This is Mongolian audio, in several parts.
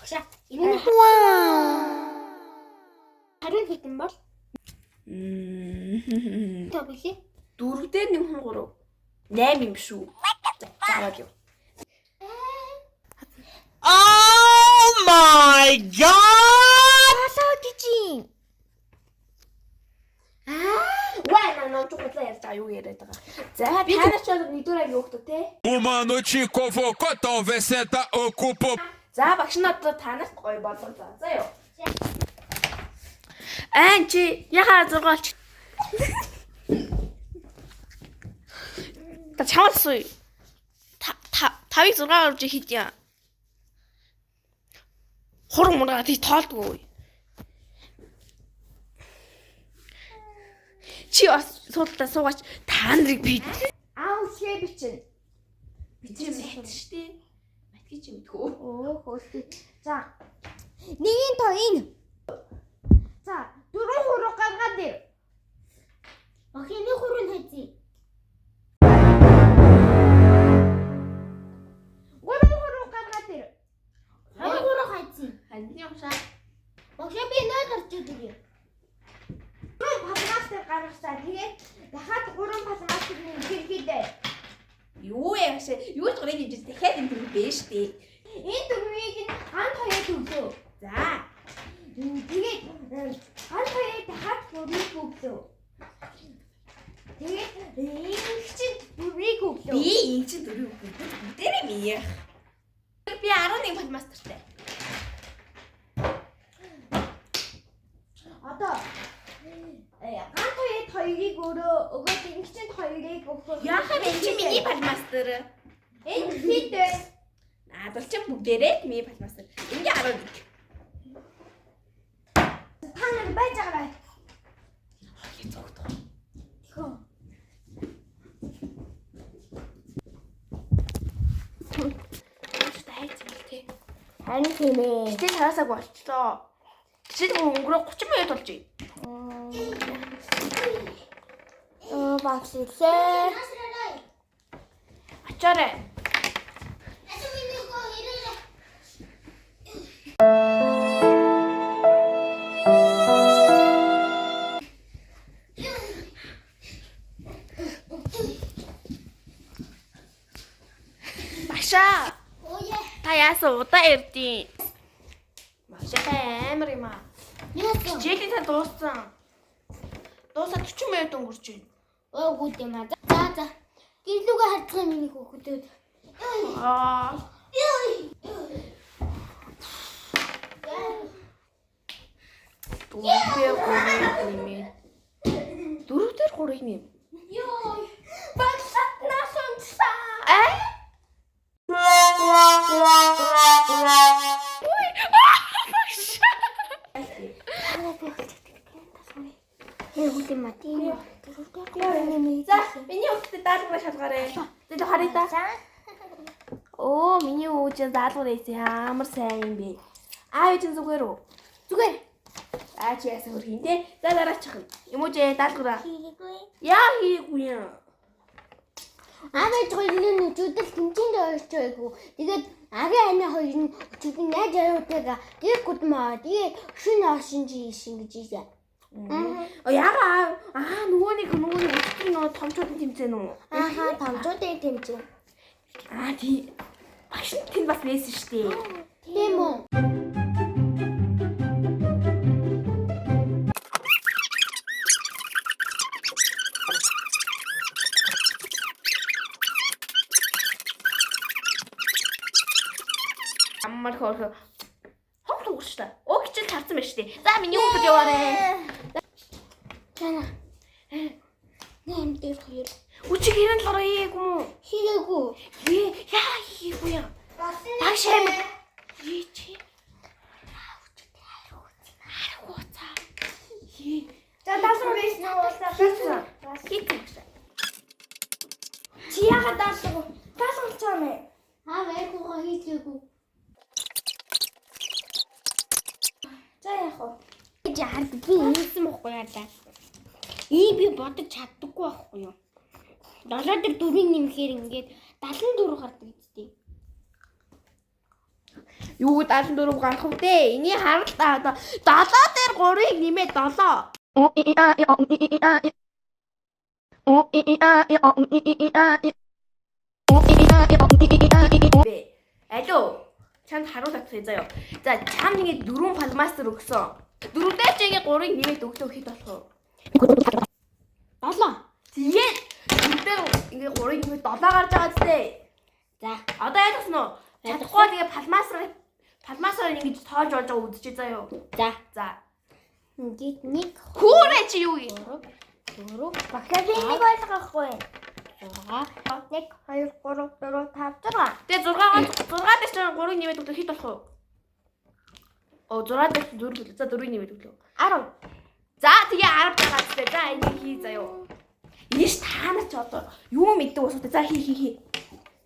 Багшаа. Энэ харин хэдэн бол? Та билээ. 4 дээр нэмэх нь 3. 8 юм шүү. За, аваад юу. Oh my god! Болоо гэж юм. Ваа, наа наа чухал ярьж байгаа юу яриад байгаа. За, та нар ч бол нэгдүгээр анги хүүхдүүд те. Uma noite convocou, talvez senta, ocupou. За, багш нь одоо та нарт гоё бодлого заа. За юу. Аа чи яхаа зургаалч. Та чамаас суу. Та тавыг 6 орж хэд яа. Хуран мураа тий тоолдгоо. Чи бас суудалдаа суугаач та нарыг би Аав хээ бичин. би чи мэт штэ. Матги чи мэдхүү. Өө хөөлтөө. За. Нэгийн тоо энэ. За, дөрөв хуруу гаргаад ир. Охины хуруу нь хэзээ. Гурван хуруу гаргаад ир. Хоёр хуруу хайцээ. Хандны явшаа. Багшаа би нөө гарч идэг. Гурван палмастер гаргасан. Тэгээд дахиад гурван палмастер нэмэхэд. Юу яаш? Юу ч гурыг нэмж дахиад энэ дөрөв бэ штэ. Энэ дөрвийг нь ганц хоёр төвлөө. За. Тэгээд ганц хоёр дахиад гурвыг өглөө. Тэгээд энэ чинь дөрвийг өглөө. Би энэ чинь дөрөв бүгд бүгдээрээ миэх. Би 11 палмастертай. Одоо ганц хоёр хоёрыг өөрөө өгөөд энэ чинь хоёрыг өгөх. Яхаа бэ чи миний палмастер. Энэ хэд вэ? Наадвал чи бүгдээрээ л миний палмастер. Ингээ 11. Та нар байж байгаарай. Хөөе зогтох. Тэхөө. Өөртөө хайцсан л тий. Харин тийм ээ. Хичээл хараасаагүй болчлоо. Хичээл өнгөрөө 30 минут болж байна. Оо багш илээ. Ачаарай. Багшаа. Та яасан удаа ирдیں۔ Багшаа та амар юм аа. Хичээлийн та дууссан. Дуусаад 40 минут өнгөрч байна. Өөгүй юм аа. За за. Гэрлүүгээ харцгаа миний хүүхдүүд. Аа. Дөрөв дээр гурыг нэмээд. Дөрөв дээр гурыг нэм. Йоо. Багш нас унтсан. Аа? Хээ юм аа. Тийм. За, миний хүүхдэд даалгавраа шалгаарай. За, харъя та. Оо, миний хүү чинь даалгавар хийсэн ямар сайн юм бэ? Аав ээж нь зүгээр үү? Зүгээр. Аа чи яасан хөр хийн те. За дараачих нь. Юм уу жээ даалгавраа. Хийгээгүй. Яа хийгээгүй юм. Аав ээж хоёр нь өчигдөр тэмцээнд ойрч байгуу. Тэгээд агийн аны хоёр нь өчигдөр яаж аюутайгаа гэргүүд маа. Тэгээд шүн оршин чи шин гэж ийсэн. Аа яага аа нөгөө нэг өчигдөр нөгөө томчуудын тэмцээн үү? Ааха томчуудын тэмцээн. Аа тий. Багш нь тэнд бас байсан шүү дээ. Тийм үү? Амар хөөрхөн. Хог тугарчлаа. Өө хичээл тарсан байж тээ. За миний хүүхэд яваарэ. Чана. Нэм дээр хоёр. Үчиг хэрэн л ороо хийгээгүй юм уу? Хийгээгүй. Ээ яа хийгээгүй юм. Багш амар. Ээ чи. Харгууцаа. Ээ. За даалгавар байсан уу? Хийсэн. Хийсэн багш. Чи яагаад даалгавар? Даалгавар чам ээ. Аав айгуугаа хийгээгүй. За яах вэ? Жаард би ингэсэн бохгүй яалаа. Ийм би бодож чаддаггүй байхгүй юу? 7 дээр 4-ийг нэмэхээр ингээд 74 гардаг үстэй. Юу 74 гарах вэ? Энийг харал та одоо 7 дээр 3-ыг нэмээ 7. Бэ. Алло. Чамд харуул татах заяа. За чам ингэ 4 фломастер өгсөн. Дөрөв дээр чи ингэ 3-ыг нэмээд өглөө хэд болох вэ? 7. Тэгээд дөрөв дээр ингэ 3-ыг нэмээд 7 гарч байгаа зү. За. Одоо ойлгосон уу? Чадахгүй тэгээ фломастер ингэж тоож болж байгаа үзчихье заяа. За. За. Ингээд 1 Хүүрээ чи юу юм? 3 4 Багшаа би нэг ойлгохгүй. 6 1 2 3 4 5 6. Тэгээ 6 6 дээр чи 3-ыг нэмээд өглөө хэд болох вэ? Оо 6 дээр чи 4 гэлээ. За 4-ыг нэмээд өглөө. 10. За тэгээ 10 байгаа зү. За энийг хий заяа. Ийш та нар ч одоо юу мэддэг усуутай. За хий хий хий.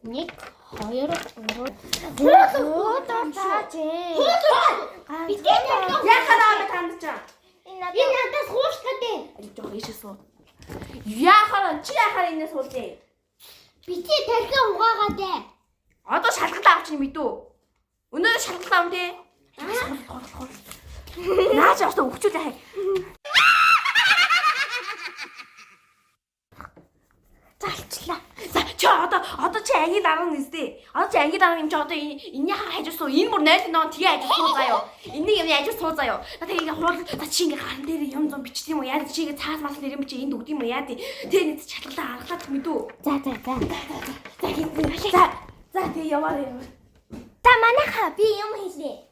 1 2 3 Хуулуу цааж. Яхаа наа та нар ч. Энэ надаас хуурах гэдэг. Жоох ийшээ суу. Яхаа чи яхаа энэс суулжээ. Бити тархиа угаагаад ээ. Одоо шалгалаа авчих юм мэдүү. Өнөөдөр шалгалаа авна тий. Наа чи одоо өгчүүлээ хай. Залчлаа. За чи одоо чи ангийн дарга нэстэ. Одоо чи ангийн дарга юм чи одоо энэний хажуу суу. Энэ бүр 0 ноо тгээ хажуу суу заяо. Энийг юм хажуу суу заяо. За тэгээ ингээ хуул за чи ингээ гаран дээр юм зам бичдэг юм уу? Яа чи ингээ цаас мас нэр юм чи энд өгд юм уу? Яа тий. Тэгээ нэг шалгалаа аргалаад мэдүү. За за за. За хин. За за тэгээ яваарай. Та манайхаа би юм хэлье.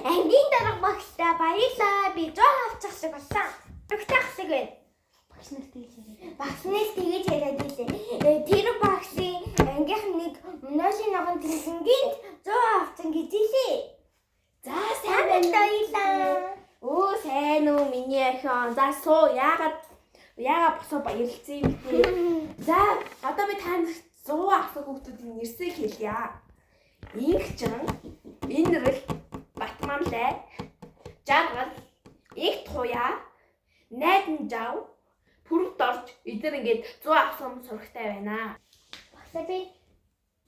Ангийн дарга багштай баярлаа. Би 100 авчих шиг болсон. Өгтөх шиг байна. Багш нар тэгж яриад. Багшнаас тэгэж яриад байлээ. Тэр багшийн ангийнх нь нэг ноошин ногоон тэрхэнгийн 100 авсан гэж хэлээ. За сайн Сайн байна. баярлаа. Өө сайн уу миний охин. За суу яагаад босоо баярлцсан юм бэ? За одоо би танд 100 авсан хүүхдүүдийн нэрсийг хэлье. Инхчин, Инрэл, Батманлай, Жаргал, Игт хуяа, Найдан жав, Пүрэв дорж эдгээр ингээд 100 авсан сурагтай байна. Багшаа би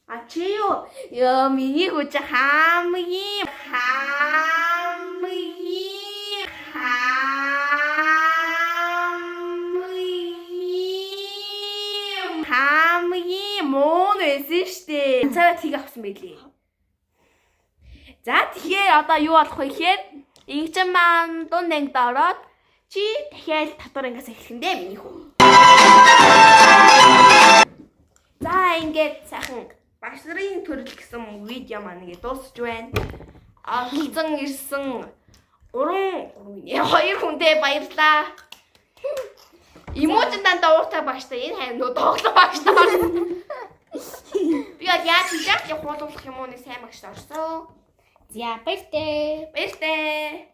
А чи юу? Йоо миний хүү чи хамгийн хамгийн хамгийн муу байсан штэ. Цаа тийг авсан байлээ. За тэгэхээр одоо юу болох вэ гэхээр ингэчин маань дунд ангид ороод чи дахиад татвар ангиас эхлэх нь дээ миний хүү. За ингээд сайхан багш нарын төрөл гэсэн видео маань ингээд дуусч байна. Оролцсон ирсэн 3 2 хүндээ баярлаа. Имүүжин дандаа ууртай багштай энэ хайр нөө тоглоо багштай орсон. Би бол яаж хийж яах хуулуулах юм уу нэг сайн багштай орсон. За баяртай. Баяртай.